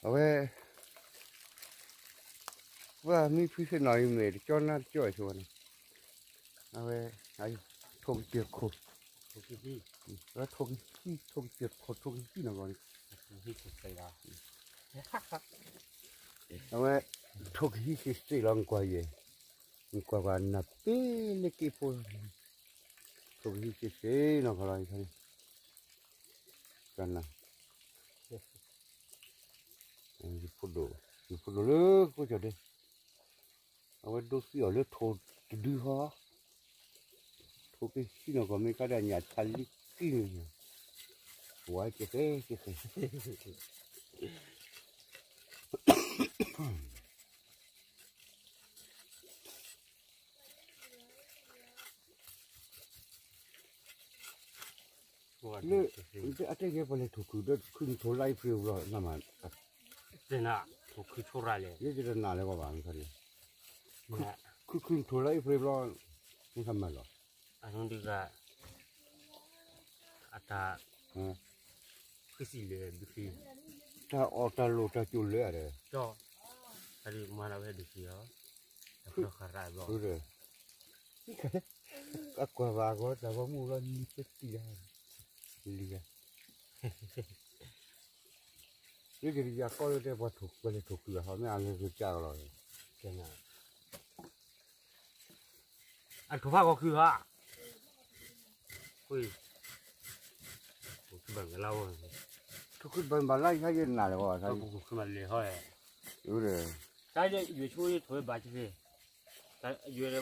အဝဲ ပှၤမ့ၢ်ဖုသ့ၣ်နီၣ်အံၤ မ့ၢ်တကၠီနါတကၠီအဆိဝဲန့ၣ်, အဝဲ ထိၣ်ကစၢၢ်ခိၣ်, ဝဲထိၣ်ကဟံၣ် ထိၣ်ကစၢၢ်ခိၣ် ထိၣ်ကဟံၣ်နီၢ်ဂီၢ်န့ၣ်, အဝဲ ထိၣ်ကဟံၣ်စ့ၢ်စ့ၢ်လီၤ နကွၢ်ယဲၢ်, နကွၢ်ကွၢ်နၢ်ပ့ၤလၢက့ၢ်ဖိလီၤ, ထိၣ်ကဟံၣ်စ့ၢ်စ့ၢ်နီၢ်ဂီၢ်လီၤ, ကနၣ် ယဖိဒိၣ်, ယဖိဒိၣ်လၢဃိကၠီၣ်ဒဲး, အဝဲဒိးသံအီၤလၢထိၣ်တဒုဟီ, ထိၣ်ကဟံၣ်နီၢ်ဂီၢ်မ့ၢ်ကါဒၣ်ညၣ်ဆါလံကံၢ်န့ၣ်, ဝဲကဲဃဲကဲဃဲ လၢ အတဲယဲပလဲၤထိၣ်ခုၣ်ဒီး ခုၣ်နထိၣ်လၢအ့ဖြ့ၣ်ဘျီ နမၤ, တဲနၤ ထိၣ်ခုၣ်ဆိရၤလဲၣ်, ယတနၢ်လၢၤဘၣ်ဘၣ်, ခုၣ်ခုၣ်နထိၣ်လၢအ့ဖြ့ၣ်ဘျီ နကမၤလီၤ, အဒုးဂၤ အတၢ် ဖုစံးလဲၣ်ဒုးဃံ, တၢ်အီၣ်တၢ်လိၣ်တၢ်ကၠိၣ်လၢအဒီး, ကၠီ, အဒုးမၤလီၤဝဲဒုးဃံလီၤ, အဃၢဃၣ်ရၣ်ဘျီ, အကွၢ်ဘၣ်အဂီၢ်တၢ်ဂီၢ်မူလီၤ နံၤသတံၢ်လီၤ, လံၤဂၤ လၢယကယၤကီၢ်လၢတဲပှၤထိၣ်ကွဲလဲၤထိၣ်ခုၣ်အဟီ မ့ၢ်အလဲၤကစၢ်ကလီၤ, အထိၣ်ဖးဂီၤခုၣ်ဟီ, ထိၣ်ခုၣ်ဘၣ်လါ, ထိၣ်ခုၣ်ဘၣ်ဘၣ်လါ ယဟဲယနၢ်လၢၤဘၣ်, ထိၣ်ခုၣ်ဘၣ်လဲၤဟီ, တၢ်ယွၤဆိယထိၣ်ဘၣ်ကသ့, တၢ်ယွၤ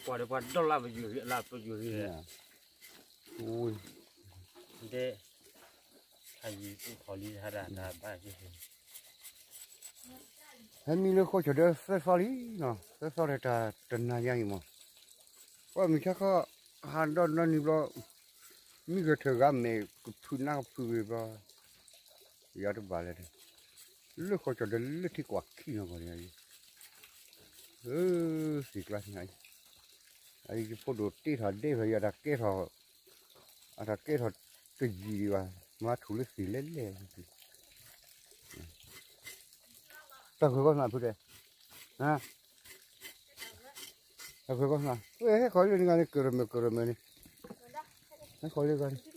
ပှၤဒီးပှၤဒီလၢပယွၤဂ့ၤလၢပယွၤဂ့ၤ, တဲ ဟဲမံလၢဃိကၠီၣ်ဒဲးသၢသီလံနီၤ, သၢသီဒီးတၢ်တနၤညါအံၤမး, ပှၤမုၢ်ဆါခီ ဟးဒီနၤနံၤဘျီ, မံဂဲၤထၢၣ်ဂၤမဲာ်ကဖုနါကဖုဂ့ၤဘျီ, ယၤတဘၣ်လဲၣ်, လၢဃိကၠီၣ်ဒဲးလၢထံကွၢ်ခံနီၤဂီၢ်န့ၣ်, သ့ၣ်ကျါန့ၣ်, အံၤယဖိဒိၣ်တ့ထီၣ်ဒဲဖဲယၤတၢ်ကဲထီၣ်, အတၢ်ကဲထီၣ်တယံာ်ဒံးဘၣ်, မၤထူၣ်လၢသ့ၣ်လဲၣ်လဲၣ်, တၢ်ဂၢၢ်ကီၢ်နၢ်ဖုတဲ, တၢ်ဂၢၢ်ကီၢ်နၢ်, ဟဲဃီၤလၢနဂၤန့ၣ် ကရၢၢ်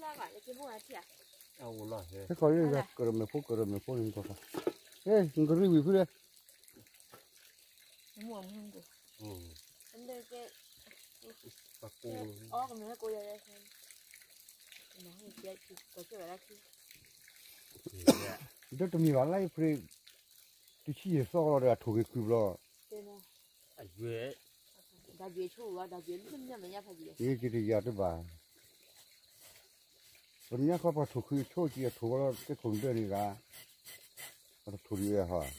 မၢၢ်ကရၢၢ်မၢၢ်န့ၣ်, ဟဲဃီၤလၢဂၤန့ၣ်, ဟဲဃီၤလၢဂၤ ကရၢၢ်မၢၢ်ဖိကရၢၢ်မၢၢ်ဖိန့ၣ်ကီၢ်, နကရံၣ်ဝံၤဖုလဲၣ် ဒီးတမ့ၢ်ဘၣ်လၢအ့ဖြ့ၣ် တဆံယဲၢ်သီလီၤဒီးအထိၣ်က့ၤခုၣ်ဘျီ, ယတယၤတဘၣ်, ပညါခီပှၤထိၣ်ခုၣ်ဆိကံအထိၣ်ဘျီလီၤ ကဲခိၣ်ဒၢန့ၣ်ဂၤ, ပှၤတထိၣ်ဒံးဝဲဟီ,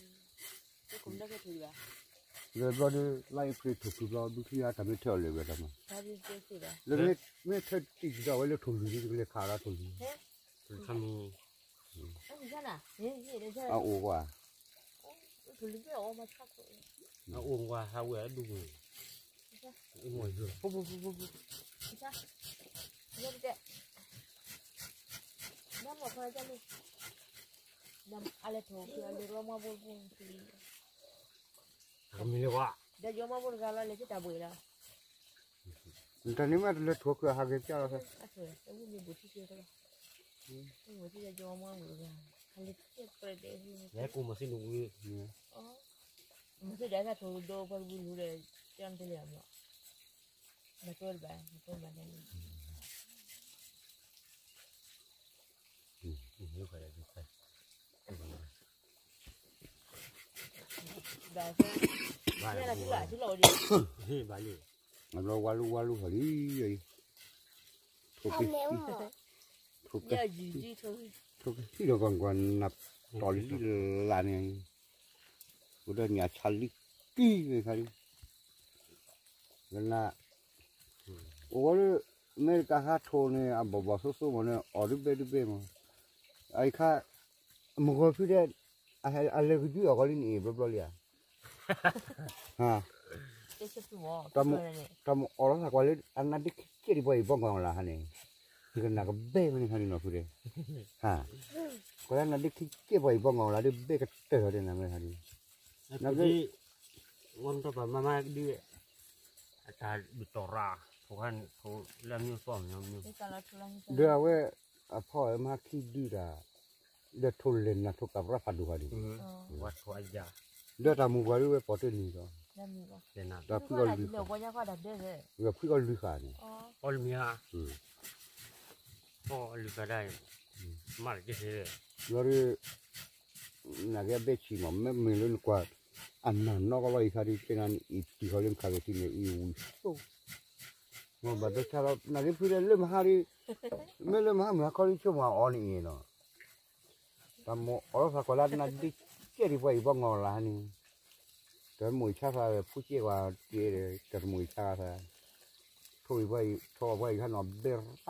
လၢဘျီဒီး လၢအ့ဖြ့ၣ်ထိၣ်ခုၣ်ဘျီ ဘုချံအါတၢ်မ့ၢ်ထၢအီၤလၢာ်ဝဲတၢ်မး, လၢမ့ၢ်ထၢတံၢ်ကဒီးဝဲလၢထိၣ်လွံၢ်ဒ်တကလဲၤခးဒီးထိၣ်လွံၢ် အအိၣ်ကွၢ်, အအိၣ်ကွၢ်ဟးဝဲအဒူၣ်ဝဲ, တၢ်န့ၣ်မ့ၢ်တလဲၤထိၣ်ခုၣ်အဟးက့ၤပျၢ်လီၤ, ဘၣ်လံ, အဘျီဝါလူဝါလူဟီၣ်လံ, ထိၣ်ကဟံၣ်, ထိၣ်ကဟံၣ်, ထိၣ်ကဟံၣ်ဒီးကွၢ်ကွၢ်နးတီၢ်လံလၢ်န့ၣ်, အိၣ်ဒီးညၣ်ဆါလံကံၢ်ခါလံ, လၢနၤ, အိၣ်ဝဲလၢ အမဲရကၤဟးထိၣ်န့ၣ် အဘီၣ်ဘီၣ်သိသိမးန့ၣ် အီၣ်တဘဲတဘဲမး, အအံၤခါ မုၢ်ဂီၤဖုဒဲး အလဲၤကဒုအီၣ်ကီးလံန့ၣ် ဘျီဘျီလံဧါ, တၢ်မ့ၢ်အီၣ်လီၤသးကွၢ်လၢ အနါဒ့ခံကဲဒံးပှၤအံၤဘီမုၢ်အီၣ်လၢဟါန့ၣ်, ကနၣ်ကဘဲမ့ၢ်န့ၣ်ခါန့ၣ်နီၤဖုတဲ, ဟါ, ကွၢ်လၢနဒုးခံကဲပှၤအံၤဘီငီၢ်လၢဒုးဘဲကတၢၢ်လီၤဒဲနၤမ့ၢ်ခါန့ၣ်, နက ဝဲမ့ၢ်တပာ်မၤမၤဒုး, အတၢ်ဒုးတီၢ်ရၣ်, ထိၣ်ခါန့ၣ်ထိၣ်လၢမ့ၢ်သီမ့ၢ်မ့ၢ်, ဒီးအဝဲ, အဖီမၤခံဒုးတၢ်, ဒီးထိၣ်လဲၢ်နၤထိၣ်ကးပြးဖးဒိၣ်ဃီဒုး, ဒီးတၢ်မူပှၤဒုးဝဲပိာ်တ့ၢ်န့ၣ်ဒီး, ဒီးဖုအီၣ်လွံၢ်ဃာ်, ဒီးဖုအီၣ်လွံၢ်ဃာ်န့ၣ်, အီၣ်လွံၢ်ဃာ်, လီၤဒုး နာ်က့အဘဲဆံးမး မ့မ့ၢ်လၢနကွၢ်, အနၢ်နီၣ်ကီလီၤအံၤခါဒုး ကဲနၤန့ၣ်အံၤတံၢ်ဃီလၢနခးက့ၤထံန့ၣ် အံၤဝံၤသိ, မ့ၢ်ဘၣ်ဒိဆါလီၤ နာ်က့ဖုတဲလၢမဟါဒုး, မ့ၢ်လၢမဟါမုၢ်ဟါခီဒုး ဆိကမိၣ်အီၤန့ၣ်အံၤနီၤ, တၢ်မိၣ်အီၤလီၤသးကွၢ်လၢနဒုးကဲဒံးပှၤအံၤဘီငီၢ်လၢန့ၣ်, တၢ်မိၣ်အံၤဆါသးဝဲဖူကဲကွၢ်ကဲဒီး တၢ်တမိၣ်အံၤဆါသး, ထိၣ်အံၤပှၤအံၤ ထိၣ်အီၤပှၤအံၤခါနီၤဘဲရၣ်န့ၣ်,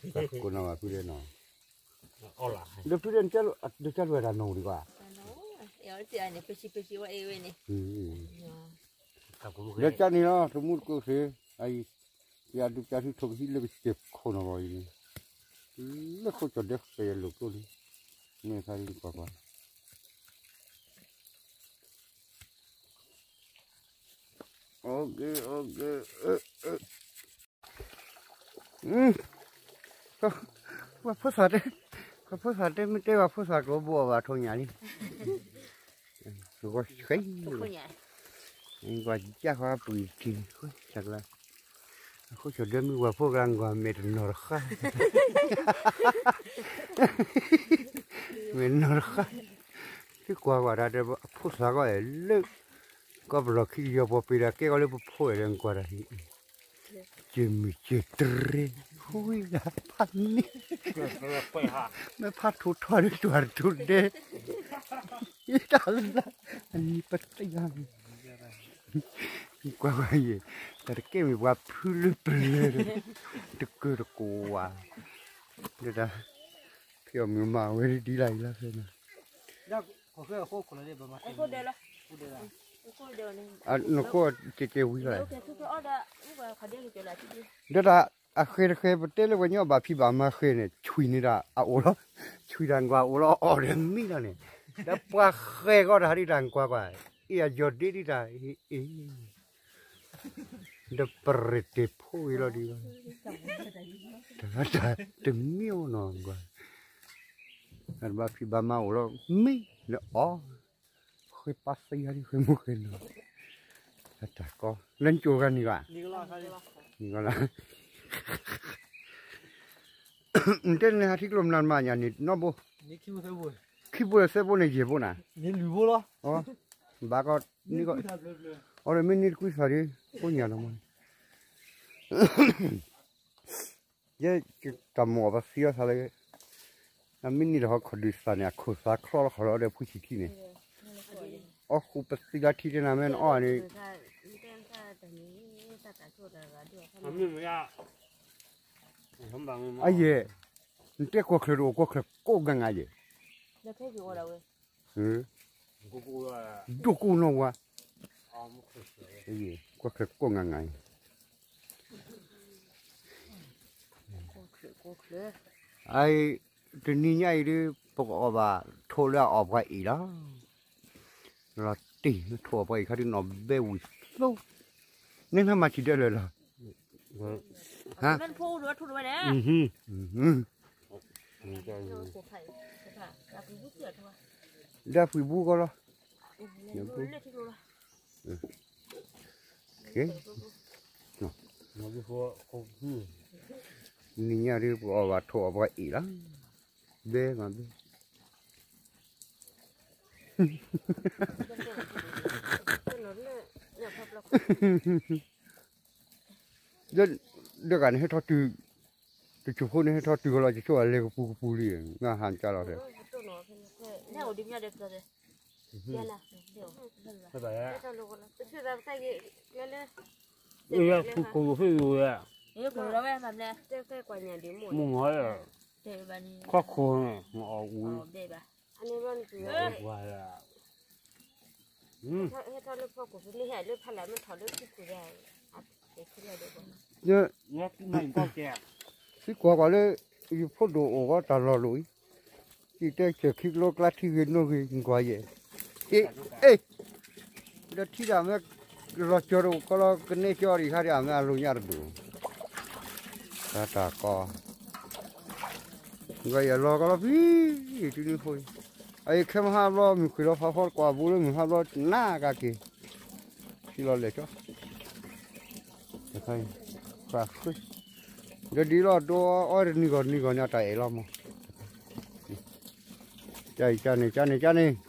တၢ်ကိးနီၤဘၣ်ဖုတဲနီၤ, ဒီးဖုတဲ ဒုးကၢ်လွဲၢ်တၢ်နီၣ်ဒံးကွၢ်, ဒီးကၢ်န့ၣ်လီၤ တမူတကိးသ့ၣ်, အံၤ, ယဒုးကၢ်ထူထိၣ်ကဟံးလၢကစၢၢ်ခိၣ်နီၣ်ဂီၤအံၤန့ၣ်, လၢခိၣ်ကၠီၣ်ဒဲဃဲၤလိာ်ကျိန့ၣ်, မ့ၢ်ခါဒုးကွၢ်ကွၢ် ပှၤဖိသၣ်တဲ, ပှၤဖိသၣ်တဲမ့ၢ်တဲပှၤဖိသၣ်ကဘိးအီၣ်ဘၣ်ထိၣ်ညၣ်လံ, ဂီၤဆှဲ, ကွၢ်ကၢ်ဃီပှံၤထံၣ်, ဆၢကလါ, အဃိဆၢဒၢမုၢ်ပှၤဖိကလါကွၢ်မဲာ်တနီၤတဃၣ်, မဲာ်နီၤတဃၣ်, သုကွၢ်ကွၢ်တၢ်တဲအဖိသၣ်ကီၢ်အဲၣ်လၢ, ကီၢ်ပလီၢ်ခံကယီၤပီၤပ့ၤတၢ်ကဲကီၢ်လၢပဖိအဲၣ်ဒီးကွၢ်တၢ် စၢၤမုၢ်စၢၤတြဲၤ, ဝံၤဒၣ်ဖးန့ၣ်, မ့ၢ်ဖးထူးထီၣ်ဒ်တွၢ်တထူးဒဲ, တၢ်လၢ, အနံၤပတယါန့ၣ်, ကွၢ်ကွၢ်ယဲၢ်, တၢ်တကဲမ့ၢ်ပှၤဖုလၢပလၢၢ်ဒီး, တကၢၢ်တကိးဝါ, ဒီးတၢ်, ဖဲအီၣ်မ့ၤမၤဝဲဒ်လၢအံၤလီၤဖဲန့ၣ် နခိၣ်ကဲကဲဝံၤလီၤ, ဒီးတၢ်အဃဲၤတဃဲၤ ပတဲလၢပှၤကညီဘၣ်ဖံးဘၣ်မၤဃဲၤန့ၣ် ဆွံန့ၢ်တၢ်အအိၣ်လီၤ, ဆွံတၢ်ကွၢ်အိၣ်လီၤအီၣ်ဒီးမံလီၤန့ၣ်, ဒီးပှၤဃဲၤကီးတၢ်ဟးဒ်တၢ်ကွၢ်ကွၢ်, အ့ၣ်အယီၤဒ့ဒ်တၢ်, အ့ၣ်, ဒီးပရ့ၤတ့ၢ်ဖိဂ့ၤလီၤဒ်, တၢ်တမံအိၣ်နီၤကွၢ်, တၢ်ဘၣ်ဖံးဘၣ်မၤအိၣ်လီၤမံဒီးအီၣ် ဃ့ပာ်သံဂၤဒ်ဃ့မုၢ်ဃ့နီၤ, တၢ်ကီ, လၢနကၠိၤဂၤန့ၣ်ဂၤ, န့ၣ်ဂၤလၢ, နတဲန့ၣ်ဟးထံကျိမနၤမးညါန့ၣ် နီၢ်ဘိ, ခံဘိလၢသၢဘိန့ၣ်ယဲၢ်ဘိနၤ, ဘၣ်ကီ, အီၤဒီးမ့ၢ်န့ၢ်တကွံသးဒ်, ကိးညါလီၤမး ယဲတၢ်မိၣ်အီၤပသံအီၤသးလၢ, အမ့ၢ်န့ၢ်တၢ်ဟီခီၣ်ဒုးသးန့ၣ် အခိၣ်သးချီလီၤခီၣ်လီၤဒီးဖုဆံၣ်ထံန့ၣ်, အီၣ်ဃုာ်ပသံလၢထံတဲနၤမ့ၢ်နအီၣ်န့ၣ်, အယဲၢ်, နတဲကွၢ်ချၢၣ်တအိၣ်ကွၢ်ချၢၣ်ကိးဂၤငါယဲၢ် ဒိၣ်ကိၢ်နီၢ်ဝါ, ကွၢ်ချၢၣ်ကိးဂၤငါအံၤ, အံၤ, တနံၤညါအံၤဒ် ပကအီၣ်ဘၣ်ထိၣ်လၢအအီၣ်ပှၤအံၤလီၤ, လီၤတံၢ်ထိၣ်အီၣ်ပှၤအံၤခါဒ်နီၢ်ဘဲဝံၤသိ, န့ၣ်နမၤထံၣ်ဒၢလၢာ်လီၤ ဒၣ်ဖှံဘူကီလီၤ, နံၤညါဒ်ပကအီၣ်ဘၣ်ထိၣ်အီၣ်ပှၤအံၤလီၤ, ဘဲမးဘဲ, ဒီးဂၤန့ၣ်ဟဲထီၣ်တုၤ, တစိၢ်ဖိန့ၣ်ဟဲထီၣ်တုၤဃီလီၤ တစိၢ်အလဲၤကပူၤကပူၤလံ, ငါဟးကၢ်လီၤဖဲ, ဖုကိၢ်ဖဲဝဲ, မုၢ်ငီၤ, ခီၣ်ခိၣ်န့ၣ် မအီၣ်ဝံၤ, ဟဲထီၣ်လၢဖီခိၣ်ဖဲန့ၣ် ဟဲလၢဖးလၢမ့ၢ်ထီၣ်လၢဖီခိၣ်, ယဲ, ကဲ, သံကွၢ်ကွၢ်လၢ ယဖိဒိၣ်အိၣ်ဝဲတၢ်လီၢ်လိာ်အံၤ, ယတဲစၢၤခံကလိကျါထံဂ့ၤနိဂ့ၤ နကွၢ်ယဲၢ်, အ့, အ့, ဒီးထံဒၣ်မ့ၢ် လီၤစၢၤတအိၣ်ကီလီၤ ကနဲကၠီဒံးခါဒံး အမ့ၢ်အလိၤညါတဒိၣ်, တၢ်တၢ်ကီ ကွၢ်ယဲၢ်လီၤကီလီၤဖံ, တုၤနုၤဖိအံၤ, အအံၤခဲမုၢ်ဟါဘျီ မုၢ်ဃ့ၢ်လီၤဖးဖီတကွၢ်ဘိလၢမုၢ်ဟါဘျီ နးကက့ၤ, ထံလီၤလဲၣ်ကၠီ, ဃၣ်ဃၢ, ဒီးဒ်လီၤဒိအီတနံၤဂီၢ်တနံၤဂီၢ်န့ၣ် အတၢ်အဲၣ်လီၤမး, ကန့ၣ် ကန့ၣ် ကန့ၣ်